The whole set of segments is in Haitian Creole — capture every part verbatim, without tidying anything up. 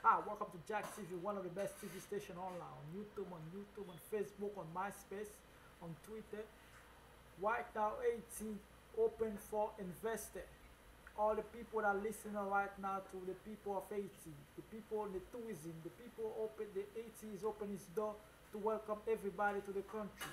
Ah, welcome to Jack T V, one of the best T V station online, on YouTube, on YouTube, on Facebook, on MySpace, on Twitter. Right now, Haiti open for investor. All the people that are listening right now to the people of Haiti, the people in the tourism, the people open, the Haiti is open its door to welcome everybody to the country.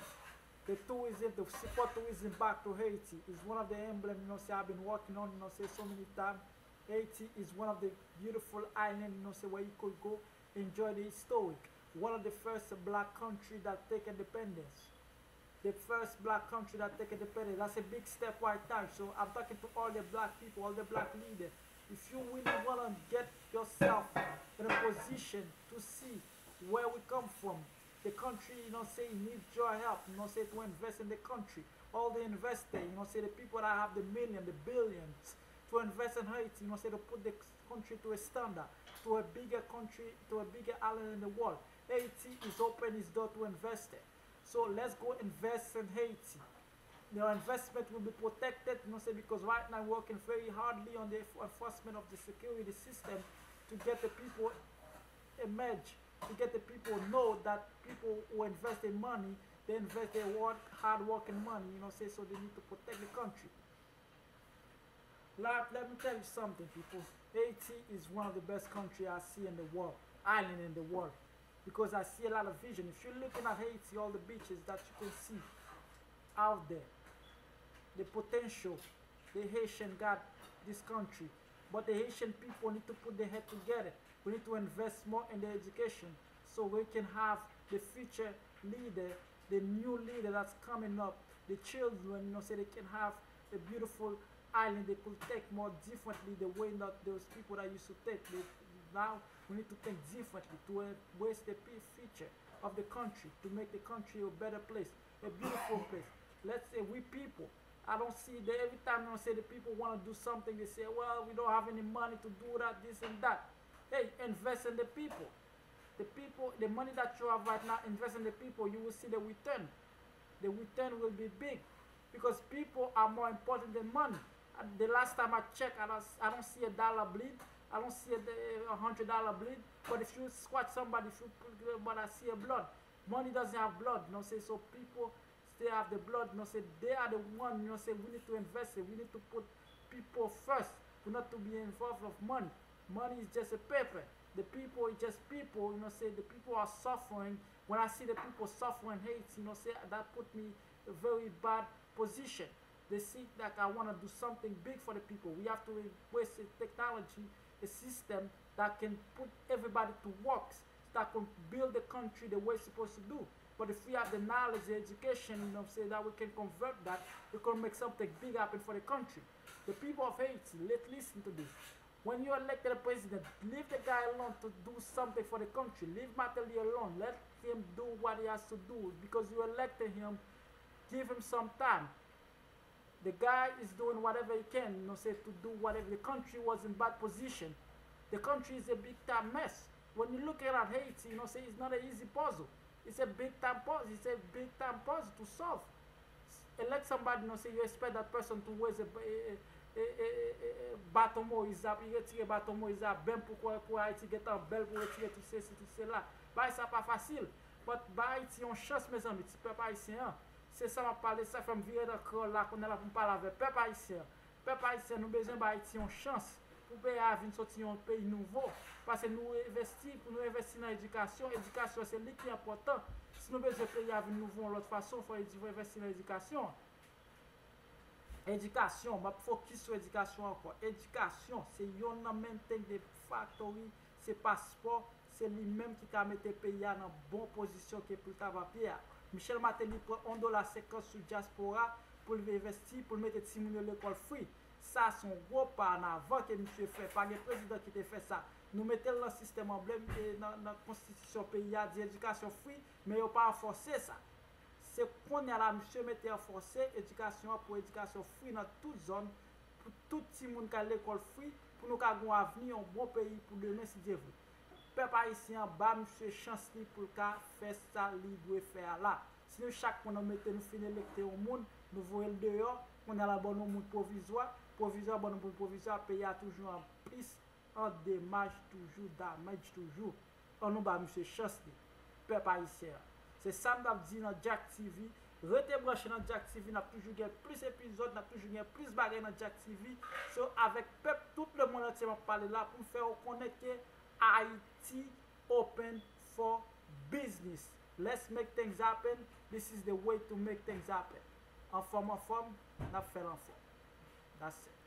The tourism, to support tourism back to Haiti is one of the emblem, you know, say I've been working on, you know, say so many times. Haiti is one of the beautiful island, you know, say where you could go enjoy the historic. One of the first black country that take independence. The first black country that take independence. That's a big step right now. So I'm talking to all the black people, all the black leaders. If you really wanna get yourself in a position to see where we come from, the country, you know, say needs your help, you know, say to invest in the country. All the investor, you know, say the people that have the million, the billions to invest in Haiti, you know, say to put the country to a standard, to a bigger country, to a bigger island in the world. Haiti is open its door to investor. So let's go invest in Haiti. Your investment will be protected, you know, say because right now working very hardly on the enforcement of the security system to get the people emerge, to get the people know that people who invest their money, they invest their work, hard working money, you know, say so they need to protect the country. Let, let me tell you something, people. Haiti is one of the best country I see in the world, island in the world, because I see a lot of vision. If you're looking at Haiti, all the beaches that you can see out there, the potential the Haitian got this country, but the Haitian people need to put their head together. We need to invest more in the education so we can have the future leader, the new leader that's coming up, the children, you know, so they can have a beautiful island they could take more differently the way that those people that used to take. They, now we need to think differently to embrace the future of the country, to make the country a better place, a beautiful place. Let's say we people, I don't see the, every time you say the people want to do something, they say, well, we don't have any money to do that, this and that. Hey, invest in the people. The people, the money that you have right now, invest in the people. You will see the return. The return will be big because people are more important than money. Uh, the last time I checked, I don't, I don't see a dollar bleed. I don't see a, a hundred dollar bleed. But if you squat somebody, if you put, but I see a blood. Money doesn't have blood, you know, say so people still have the blood, you know, say they are the one, you know, say we need to invest it, we need to put people first, we not to be involved of money. Money is just a paper. The people is just people, you know, say the people are suffering. When I see the people suffering Haiti, you know, say that put me a very bad position. They see that I want to do something big for the people. We have to embrace a technology, a system that can put everybody to work, that can build the country the way it's supposed to do. But if we have the knowledge, the education, you know what I'm saying, that we can convert that, we can make something big happen for the country. The people of Haiti, let listen to this. When you elected a president, leave the guy alone to do something for the country. Leave Martelly alone. Let him do what he has to do because you elected him. Give him some time. The guy is doing whatever he can, you know, say to do whatever. The country was in bad position. The country is a big time mess. When you look at Haiti, you know, say it's not an easy puzzle. It's a big time puzzle. It's a big time puzzle to solve. Elect somebody, you know, say you expect that person to raise a, a, a, a, a, a baton Moïse ap, li retire baton Moïse ap, ben pou kwè, kwè Ayiti gentan bèl pou retire tout sesi, tout sela. Bagay sa pa fasil. But ba Ayiti yon chans, mezanmi, ti pèp ayisyen an. Se sa m ap pale, sa fè m vire nan kreyòl la, kounye a la pou m pale avè pèp ayisyen an. Pèp ayisyen, nou bezwen ba Ayiti yon chans pou peyi a vin soti yon peyi nouvo. Paske nou envesti, pou nou envesti nan edikasyon, edikasyon se li ki enpòtan. Si nou bezwen peyi a vin nouvo yon lòt fason, fò edi-, fò envesti nan edikasyon. Edikasyon, m ap fokis sou edikasyon ankò. Edikasyon, se yonn nan main thing de factory, se paspò, se li menm ki ka mete peyi a nan bon pozisyon ke pou l ta va pye a. Michel Martelly pran yon dola senkant sou dyaspora pou l envesti, pou l mete timoun yo lekòl free. Sa se yon gwo pa an avan ke misye fè. Pa gen prezidan ki te fè sa. Nou mete l nan sistèm anblèm, e nan, nan konstitisyon peyi a, di edikasyon free, men yo pa anfòse sa. Se kounye a la misye mete anfòse edikasyon an pou edikasyon free nan tout zòn, pou tout timoun ka lekòl free, pou nou ka gen yon avni, yon bon peyi pou demen, si Dye vle. Pèp ayisyen an ba misye chans li pou l ka fè sa li dwe fè a la. Si nou chak moun nou mete, nou fin elekte yon moun, nou voye l deyò, kounye a la ban nou moun pwovizwa, pwovizwa ban nou moun pwovizwa, peyi a toujou an plis an demaj toujou, damage toujou. An nou ba misye chans li, pèp ayisyen an. Se sa m t ap di nan Jack T V. Rete branche nan Jack T V, n ap toujou gen plis epizòd, n ap toujou gen plis bagay nan Jack T V. So, avèk pèp tout lemonn antye m ap pale la pou m fè w konnen ke Haiti open for business. Let's make things happen. This is the way to make things happen. Anfòm, anfòm, n ap fè l anfòm. That's it.